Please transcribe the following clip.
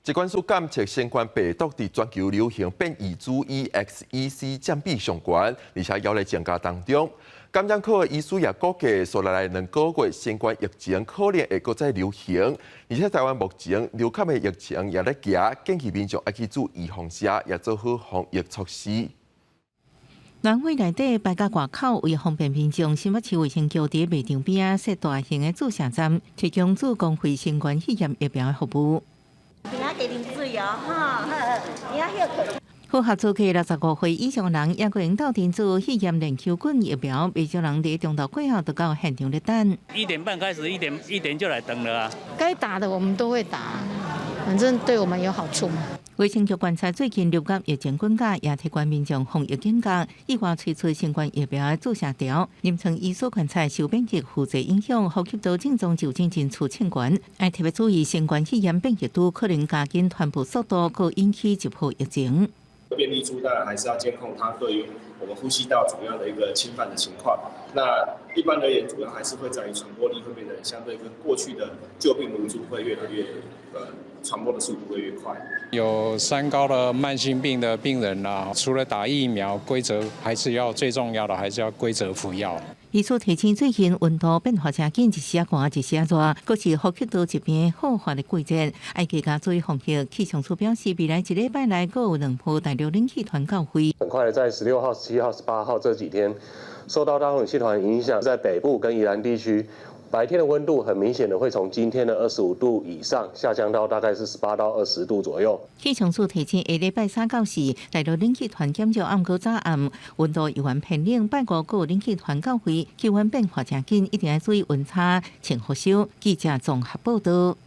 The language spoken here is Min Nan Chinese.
疾管署監測新冠病毒佇全球流行變異株 EXEC 佔比上懸，而且猶咧增加當中。感染科的醫師也估計，紲落來2個月新冠疫情可能會閣再流行。而且台灣目前流感的疫情也咧行，建議民眾愛去注預防針，也做好防疫措施。南非內底排到外口，為方便民眾，新北市衛生局佇賣場邊仔設大型的注射站，提供注公費新冠肺炎疫苗的服務。今仔加啉水哦，吼，好，今仔歇睏。符合資格65歲以上的人，也閣會鬥陣注肺炎鏈球菌疫苗，袂少人佇中晝過後就到現場咧等。1點半開始，1點就來等了啊。該打的我們都會打，反正對我們有好處嘛。衛生局觀察最近流感疫情滾加，也提懸民眾防疫警覺，意外推出新冠疫苗的注射條。臨床醫師觀察受免疫副作用影響，呼吸道症狀就診人數衝懸，愛特別注意新冠肺炎變異株可能加緊傳播速度，閣引起一波疫情。變異株當然還是要監控它對於我們呼吸道主要的一個侵犯的情況。那一般而言，主要還是會在於傳播力會變得相對跟過去的舊病毒株會越來越，傳播的速度會越快。有三高的慢性病的病人啊，除了打疫苗，規則還是要最重要的，還是要規則服藥。醫師提醒，最近溫度變化誠緊，一時仔寒，一時仔熱，閣是呼吸道疾病好發的季節，愛加加注意防疫。氣象署表示，未來一禮拜內閣有兩波大陸冷氣團到會。很快的，在16號、17號、18號這幾天，受到大陸冷氣團影響，在北部跟宜蘭地區，白天的溫度很明顯的會從今天的25度以上下降到大概是18到20度左右。氣象署提醒，下禮拜三到四，大陸冷氣團減少暗閣早暗，溫度猶原偏冷。拜五閣有冷氣團到會，氣溫變化誠緊，一定愛注意溫差，穿護袖。記者綜合報道。